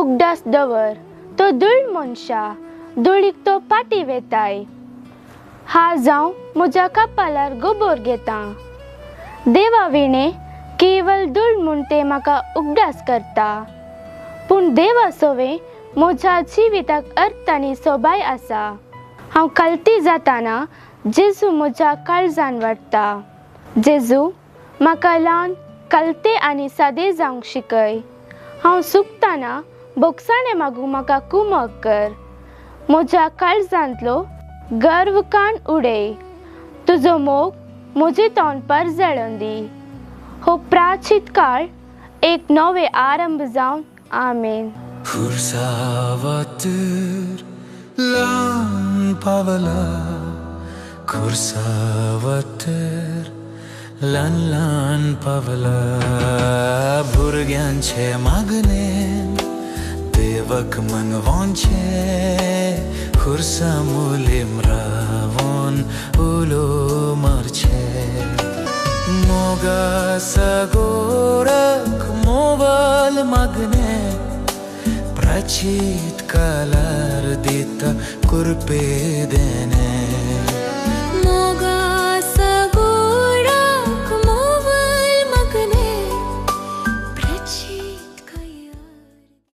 उगडास दवर तो धूळ मनशा धुळीक तो पाटी वेताय. आज हांव म्हज्या कपालार गोबोर घेता. देवा विणे केवल धूळ म्हूण ते म्हाका उगडास करता. पूण देवा सोवे म्हज्या जिविताक अर्थ आनी सोबाय आसा. हांव कलती जाताना जेजू म्हज्या काळजान वाडटा. जेजू म्हाका ल्हान कलते आनी सादे जावंक शिकय. हांव सुकताना बोगसाणें मागूंक म्हाका कुमक कर. म्हज्या काळजांतलो गर्व कान उडय. तुजो मोग म्हजे तोंड परजळून दी. हो प्राचीत काळ एक नवे आरंभ जावन. आमेन. खुर्सावतर ल्हान पावला, खुर्सावतर ल्हान ल्हान पावला, भुरग्यांचे मागणे देवक मनवोंचे, खुर्सा मुलीम रावोन उलो मारचे. मोगा सगोरक मोवाल मागणे, प्राचीत कालार दिता कुरपे देने.